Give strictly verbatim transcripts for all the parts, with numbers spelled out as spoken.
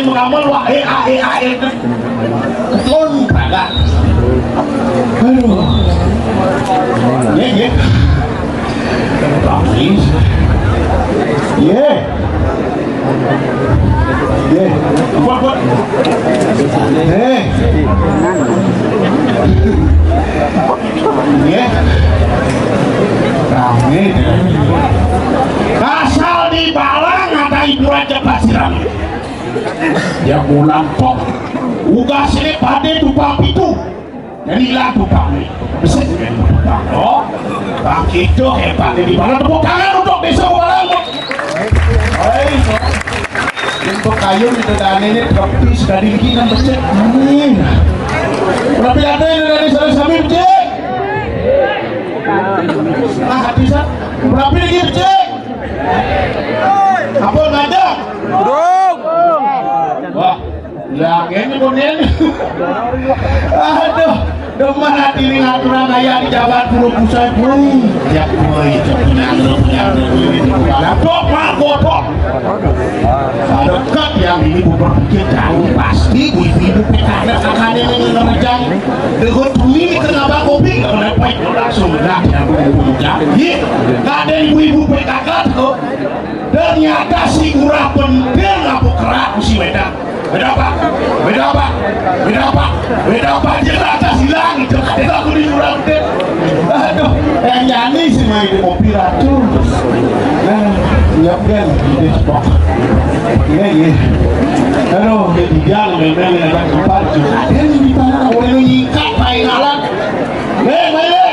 Mengamal wa eh ah eh ah eh. Ketelun kagak. Aduh. Nggih, nggih. Nggih. Nggih. Kuat, kuat. Eh. Nggih. Rame. Asal dibalang ada ibu aja pasti rame. Ya bulan kok. Ugas ini pada tumpang pitu. Jadi ilang tumpang nih. Besit tumpang. Oh. Bang itu hebat ini. Mana tepuk tangan untuk desa Walang. Hei. Untuk kayu itu dan ini tropis dari kiri dan besit. Hmm. Berapa ada yang dari sana sambil besit? Nah, bisa. Berapa lagi besit? Apa ngajak? Durung. Wah, ya kayaknya konen. Aduh, demen hati ini ngaturan kayak di Jawa Puluh Pusat, boy. Ya, boy, itu punya lu, punya lu, itu bukan. Lah, kok, Pak, kok, kok? Ada kak yang ini bu berpikir jauh, pasti bu ibu-ibu P K K kakaknya ini ngerjang. Dengan ini kenapa kopi nggak kena baik langsung benar yang bu ibu-ibu jauh. Iya, nggak ada ibu-ibu P K K tuh. Ternyata si urah penting apa kerak si wedang. Beda apa? Beda apa? Beda apa? Beda apa? Dia ke atas hilang. Itu kata aku di urah penting. Aduh, yang nyanyi si main di kopi ratu. Nah, siap kan? Ini spok. Ini, ini. Aduh, dia tiga, memang ada tempat. Ada yang di mana? Orang lu nyikat, main alat. Nih, main, nih.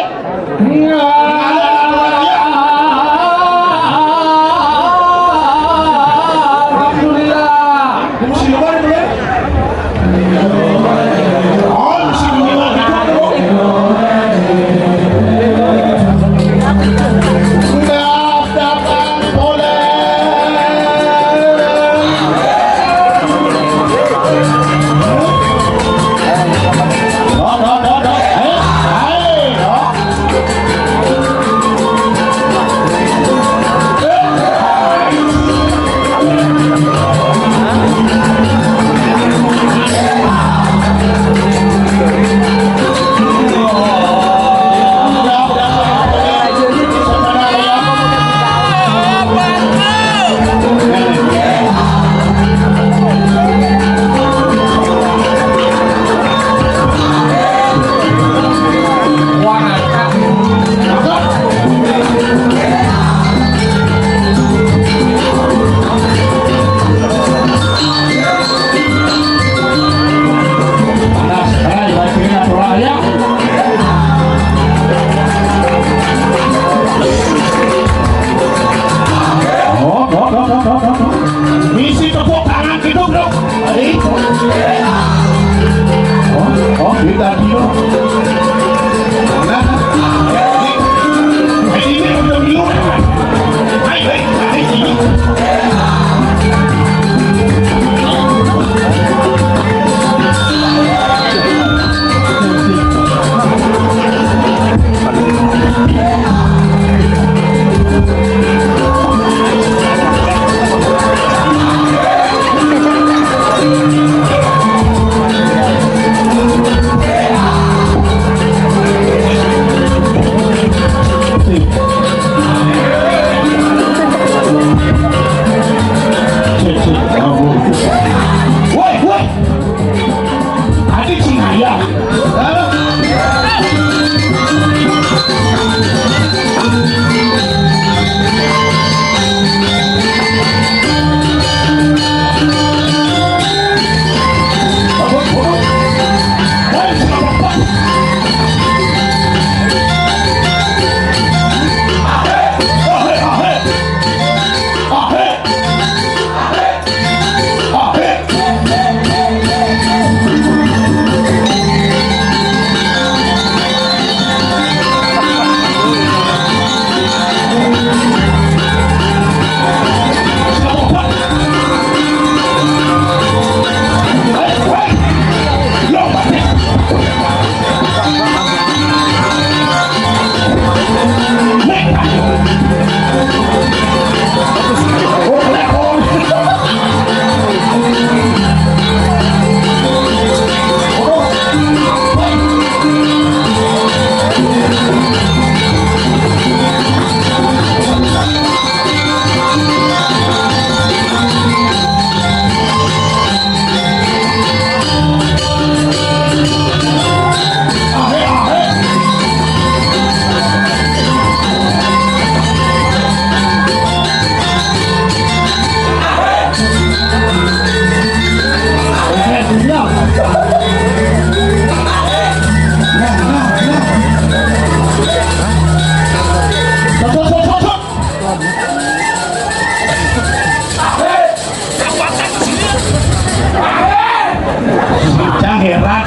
Heran.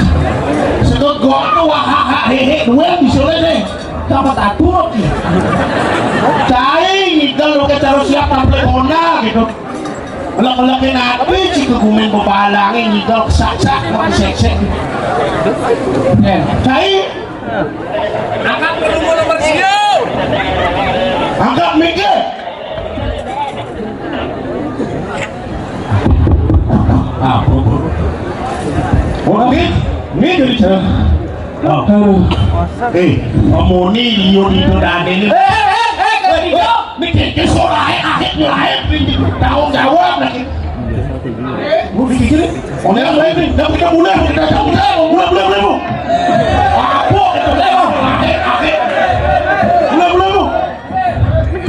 Sekut gua tuh wah, ha, ha, he, he, duel bisa deh. Sama tak turut nih. Cai ngigel lu ke terus siap tampil bona gitu. Lek-lek napi ci kegumen bebalange ngigel kesak-sak mau seksek. Eh, cai. Angkat dulu nomor tiga. Angkat mikir. Ah, bro, bro. Oh, ini, ini jadi jalan. Oh. Eh, pemuni liur itu dan ini. Eh, eh, eh, eh, eh, mikir ke sorae, akhir mulai, tanggung jawab lagi. Lu dipikirin, oleh yang lain nih, dan kita mulai, kita mulai, mulai, mulai, mulai, Bu. Apa kita mulai, Bu? Akhir, akhir. Mulai, mulai, Bu.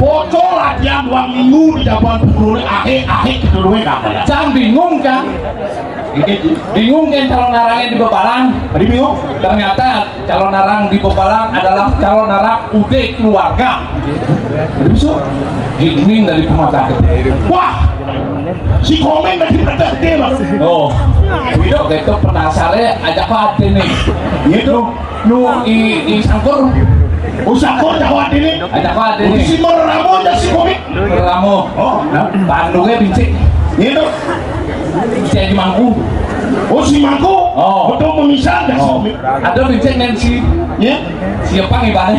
Bocor latihan dua minggu di Japan Pukul, akhir, akhir kita mulai, nggak ada. Cang bingung, Cang. Bingung kan calon narangnya di Bebalang. Tadi bingung? Ternyata calon narang di Bebalang adalah calon narang U D keluarga. Jadi bisa dingin dari rumah sakit. Wah, si komen tadi pada gede, Mas. Oh, Wido gitu penasaran aja kok nih. Gitu. Nu i, i sangkur. Oh, sangkur jawab ini. Ada apa ada nih? Si Meramo aja si komik. Meramo. Oh, nah. Bandungnya bincik. Gitu. Si Haji Mangku. Oh, si Mangku. Oh. Betul memisah dah si komik. Ada bincik nih si. Ya. Siapa nih, Bang?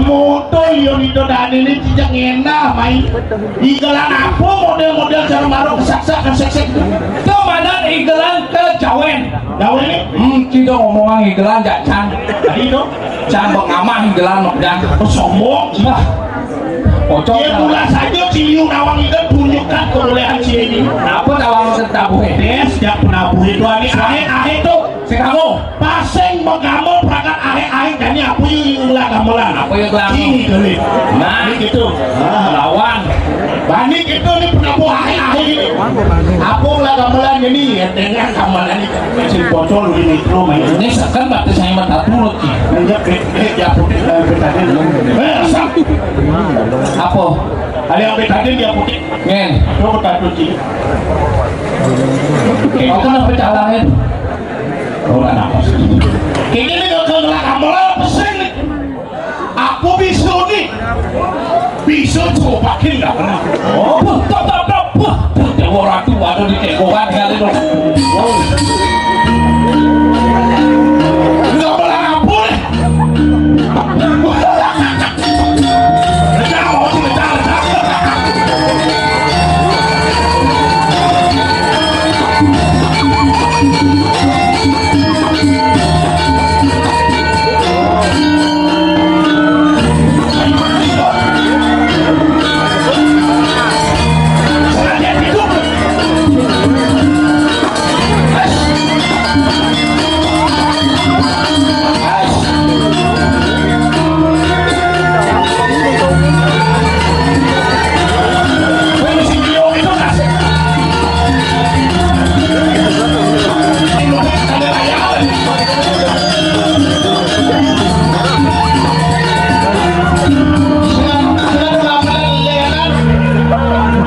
Moto yo nito dan ini cijak ngena main. Igelan apa model-model cara marok kesak-sak kan seksek itu? Itu mana igelan ke Jawen. Jawen ini? Hmm, tidak omongan igelan jajan. Tadi itu? Can pengamah igelan dan sombong. Bah. Pocong. Dia mula saja ciliu nawang itu tunjukkan kebolehan sini. Apa nawang tentang gue? Des, jak penabuh itu aneh, aneh, aneh tuh. Si kamu. Paseng menggamel perangkat aheng-aheng, jani apa yang ulah gamelan? Apa yang ulah? Ini gelit. Nah, ini gitu. Ah. Lawan. Bani gitu nih penabuh aheng-aheng ini. Apa ulah gamelan ini? Ya, dengan gamelan ini. Si bocor di mikro main. Ini sekan batas saya mata turut sih. Ini ya, eh, ya, eh, betadin. Eh, sak. Apa? Ada yang betadin dia putih. Ngen. Coba tak cuci. Aku nak pecah tangan. Ora napas. Iki nek kok ngelak amel pesing nih. Aku bisa nih. Bisa cobakin nggak pernah. Oh, buh, tok, tok, tok, buh. Buh, Dewa Ratu ada di tekokan kali dong. Oh. Nggak pernah ampun.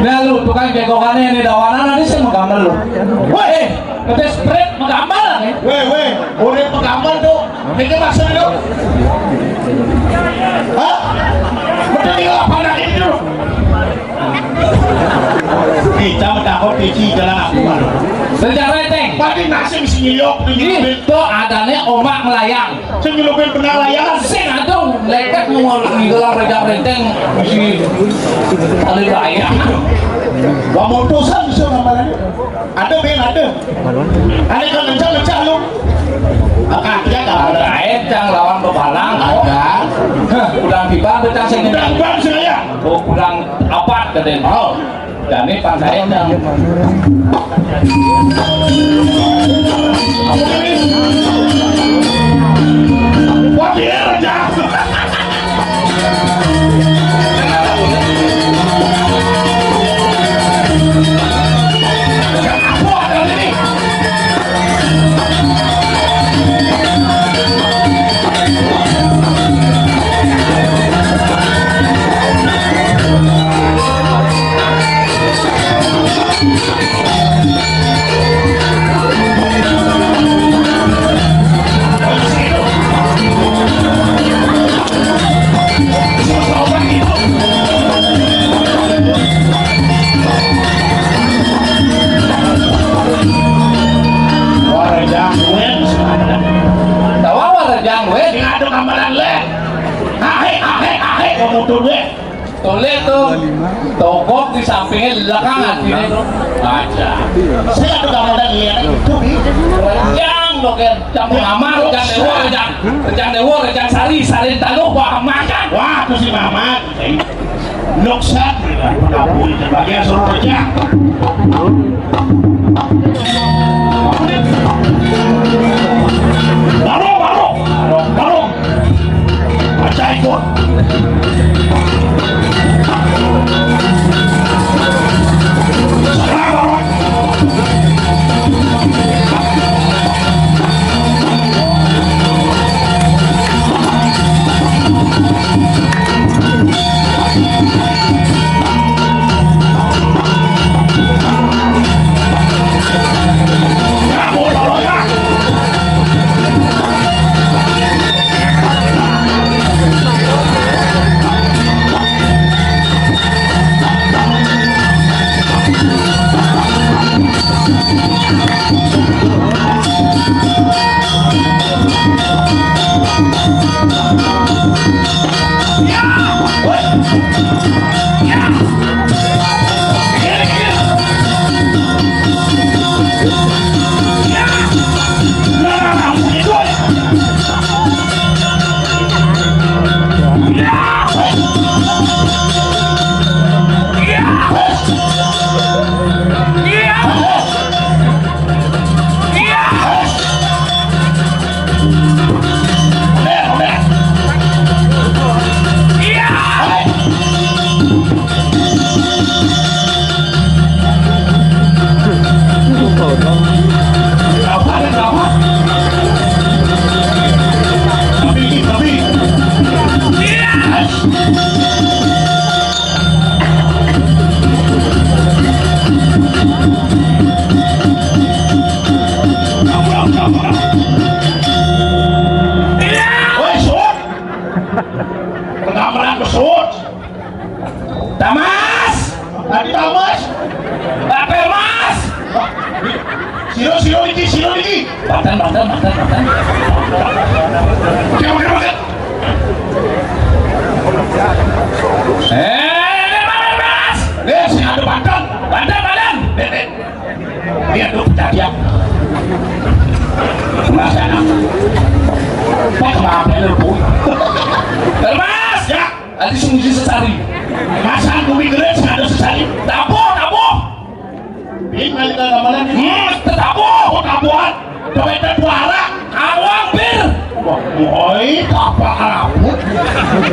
Nah, lu tukang jenggokannya ini dawanan nanti saya mau gambar lu. Weh, Ngetes pret menggambar nih. Weh, weh, urip menggambar tuh. Ini maksud lu? Hah? Betul dia apa anak ini lu? Kita mendapat biji jalan aku malu. Sejarah teng. Padi nasib si nyilok tuh nyilok. Itu adanya omak melayang. Sing nyelupin benar layangan. Sing aduh, leket mau ngigelang rejang renteng si tali layang. Gua mutusan bisa gambarannya. Ada ben ada. Ada kan kencang kencang lu. Maka dia gambaran. Ada encang lawan bebalang. Ada. Hah, udah tiba kita sing udah bang saya. Oh, kurang apa katanya? Oh. Dane pangkae nang. Wah, dia raja. Apa ada ini? Togog di sampingnya, belakangan ini. Aja. Saya tuh kamu dan lihat itu, Bi. Rejang, dok, ya. Rejang pengamal, rejang dewa, rejang, rejang dewa, rejang sari, salin taluh, wah, makan. Wah, tuh si Mamat. Nuksan, penabui, bagian suruh rejang. Baru, baru, baru, baru. Baca ikut. Serang, baru. Woi, suut. Pengamberan ke suut. Tamas. Tadi Tamas. Apa Mas? Silo, silo niki, silo niki. Banten, banten, banten, banten. Oke, oke, oke. Eh, Mas, Mas. Eh, si ada banten. Banten, banten. Eh, eh. Lihat tuh, pecah dia. Mas, enak. Pak, maaf ya, Bu. Mas, ya. Adi sumuji sesari. Masa bumi gede sing ada sesari? Tabuh, tabuh. Ini balik ke gambaran ini. Hmm, tetabuh. Oh, tabuhan. Coba itu buara. Awang bir. Wah, woi, apa ampun.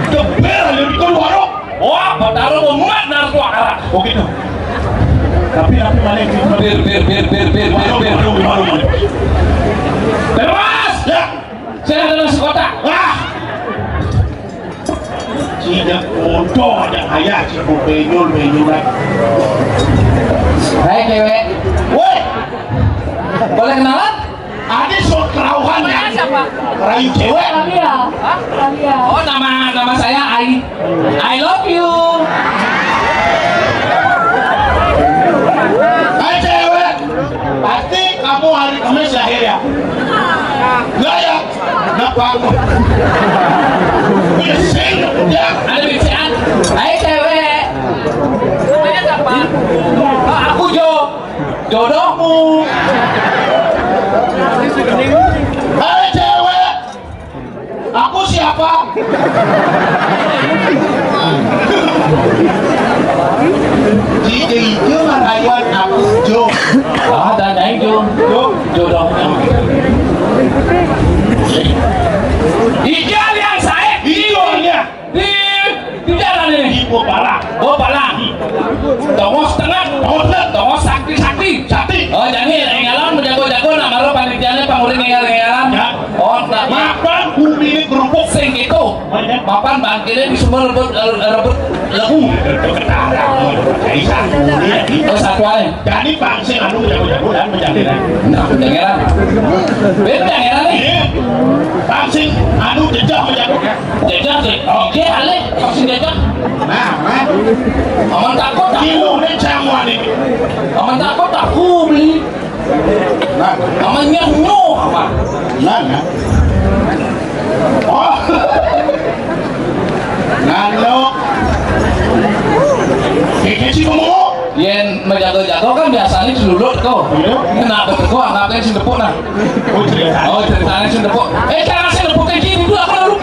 Geber aja di warung. Wah, Bataro memuat nar tua arah. Oh gitu. Tapi tapi balik di Bir, bir, bir, bir, bir, bir, Warung, bir. Warung, warung, warung. Terus. Ya. Saya ada nasi kotak. Wah. Sida bodoh, ada ayah, si benyul, benyulan. Hai, cewek. Woi. Boleh kenalan? Ada sok kerauhan ya. Namanya siapa? Rayu cewek. Alia. Hah? Alia. Oh, nama, nama saya Ai. I love you. Hai, cewek. Pasti kamu hari Kamis lahir ya? Enggak ya? Kenapa? Bising, ya. Ada bisikan. Hai, cewek. Namanya siapa? Oh, aku Jo. Jodohmu. Hai, cewek. Aku siapa? Jika itu marayuan aku Jo. Ah, dan aing Jo. Jo. Jodohnya. Ijal yang sae. Ijal ya. Di, di jalan ini. Di Bopalang. Bopalang. Tongos tengah. Tongos tengah. Tongos sakti, sakti. Sakti. Oh, jadi enggalan menjago-jago, nama lo panitianya pangurin enggal-enggalan. Ya. Oh, nah, mapan bumi ini kerupuk. Sing itu. Mapan bangkirnya di sumber rebut, rebut lagu. Bisa. Oh, satu aja. Jadi bangsa anu jago-jago dan menjaga. Nah, jangan. Ben, jangan nih. Iya. Bangsa anu jejak menjaga. Jejak sih. Oke, ale, vaksin jejak. Nah, nah. Aman takut, takut. Kilo nih jamuan ini. Aman takut, takut beli. Nah. Aman nyenyuh, apa? Nah, nah. Oh. Ngano. Keke sing ngomong. Yén menjaga-jaga kan biasanya celulut tuh. Iya. Kena betul anggapnya sing tepuk nah. Oh, cerita. Oh, ceritanya sing tepuk. Eh, jangan sing tepuk kayak gini dulu aku lalu.